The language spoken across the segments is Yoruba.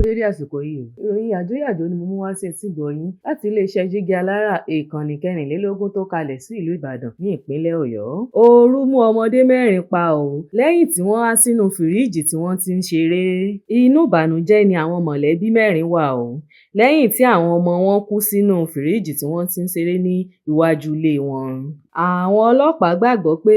Dédé àsìkò yìí o. Ìròyìn yàjóyàjó ni mo mú wá sí etígbọ̀ọ́ yín láti iléeṣẹ́ Jígí Alára, ìkànnì 24 tó kalẹ̀ sí ìlú Ìbàdàn ní ìpínlẹ̀ Ọ̀yọ́. Ooru mú ọmọdé mẹ́rin pa ò lẹ́yìn tí wọ́n há sínú fìríìjì tí wọ́n ti ń ṣeré. Inú ìbànújẹ́ ni àwọn mọ̀lẹ́bí mẹ́rin wà o lẹ́yìn tí àwọn ọmọ wọn kú sínú fìríìjì tí wọ́n ti ń ṣeré ní iwájú ilé wọn. Àwọn ọlọ́pàá gbàgbọ́ pé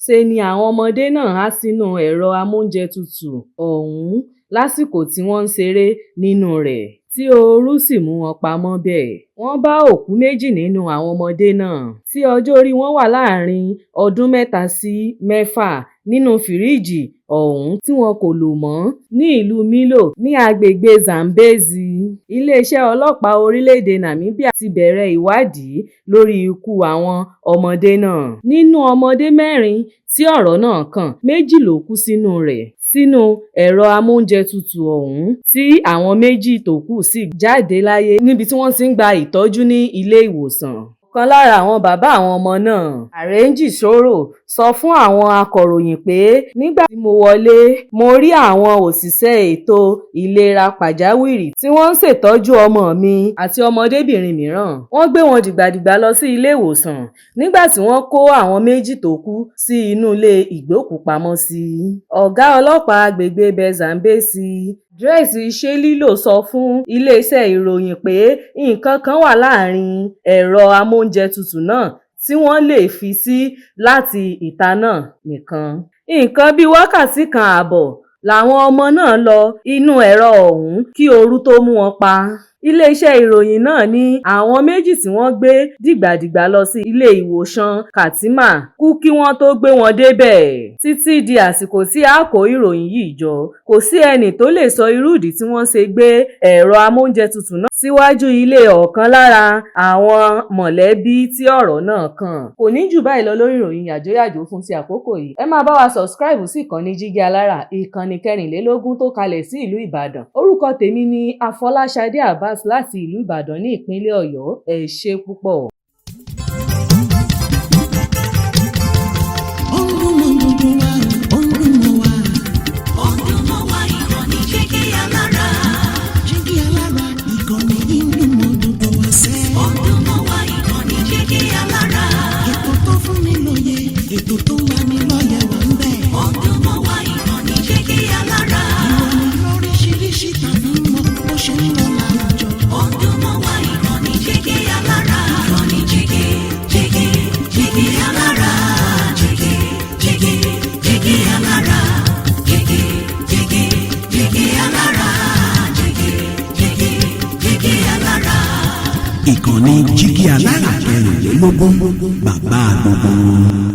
ṣe ni àwọn ọmọdé náà há sínú ẹ̀rọ amóúnjẹtutù ọ̀hún lásìkò tí wọ́n ń ṣeré nínú rẹ̀, tí ooru sì mú wọn pamọ́ bẹ́ẹ̀. Wọ́n bá òkú méjì nínú àwọn ọmọdé náà tí ọjọ́ orí wọn wà láàrin ọdún 3 sí 6 nínú fìríìjì ọ̀hún tí wọn kò lò mọ́ ní ìlú Milo ní agbègbè Zambezi. Iléeṣẹ́ ọlọ́pàá orílẹ̀-èdè Nàmíbíà ti bẹ̀rẹ̀ ìwádìí lórí ikú àwọn ọmọdé náà. Nínú ọmọdé mẹ́rin tí ọ̀rọ̀ náà kàn, méjì ló kú sínú rẹ̀ sínú ẹ̀rọ amóúnjẹtutù ọ̀hún, tí àwọn méjì tó kù sì jáde láyé níbi tí wọ́n ti ń gba ìtọ́jú ní ilé ìwòsàn. Ọ̀kan lára àwọn bàbá àwọn ọmọ náà, Àrèǹjì Sọ̀rọ̀, sọ fún àwọn akọ̀ròyìn pé, "Nígbà tí mo wọlé, mo rí àwọn òṣìṣẹ́ ètò ìlera pàjáwìrì tí wọ́n ń ṣètọ́jú ọmọ mi àti ọmọdébìnrin mìíràn. Wọ́n gbé wọn dìgbàdìgbà lọ sí ilé ìwòsàn nígbà tí wọ́n kó àwọn méjì tó kù sí inú ilé ìgbókùú-pamọ́-sí." Ọ̀gá ọlọ́pàá àgbègbè Zambezi, Dries Shililo, sọ fún iléeṣẹ́ ìròyìn pé nǹkan kan wà láàrin ẹ̀rọ amóúnjẹtutù náà tí wọ́n lè fi sí láti ìta náà nìkan. Nǹkan bíi wákàtí kan ààbọ̀ làwọn ọmọ náà lọ inú ẹ̀rọ ọ̀hún kí ooru tóó mú wọn pa. Iléeṣẹ́ ìròyìn náà ní àwọn méjì tí wọ́n gbé dìgbàdìgbà lọ sí ilé ìwòsàn Katima kú kí wọ́n tóó gbé wọn débẹ̀. Títí di àsìkò tí a kó ìròyìn yìí jọ, kò sí ẹni tó lè sọ irú ìdí tí wọ́n ṣe gbé ẹ̀rọ amóúnjẹtutù náà síwájú ilé ọ̀kan lára àwọn mọ̀lẹ́bí tí ọ̀rọ̀ náà kàn. Kò ní jù báyìí lọ lórí ìròyìn yàjóyàjó fún ti àkókò yìí. Ẹ máa bá wa subscribe sí ìkànnì Jígí Alára, ìkànnì 24 tó kalẹ̀ sí ìlú Ìbàdàn. Orúkọ tèmi ni Afọláṣadé Abbas láti ìlú Ìbàdàn ní ìpínlẹ̀ Ọ̀yọ́. Ẹ ṣé púpọ̀. Ó ń dún mọ́ gbogbo wa, ó ń dún mọ́ wa. Ó ń dún mọ́ wa, ìkànnì Jígí Alára. Jígí Alára, ìkànnì yìí ń dún mọ́ gbogbo wa sẹ́. Ó ń dún mọ́ wa, ìkànnì Jígí Alára. Ètò tó fún ni lóye, ètò tó ń lani lọ́yẹ̀ wà ń bẹ̀. Ó ń dún mọ́ wa, ìkànnì Jígí Alára. Ìròyìn lóríṣiríṣi tàbí mọ bó ṣe ń lọ láwùjọ. Ó ń dún mọ́ wa, ìkànnì Jígí Alára. Ìkànnì Jígí, Jígí, Jígí Alára. Jígí, Jígí, Jígí Alára. Jígí, Jígí, Jígí Alára. Jígí, Jígí, Jígí Alára. Ìkànnì Jígí Alára 24, bàbá gbogbo wọn.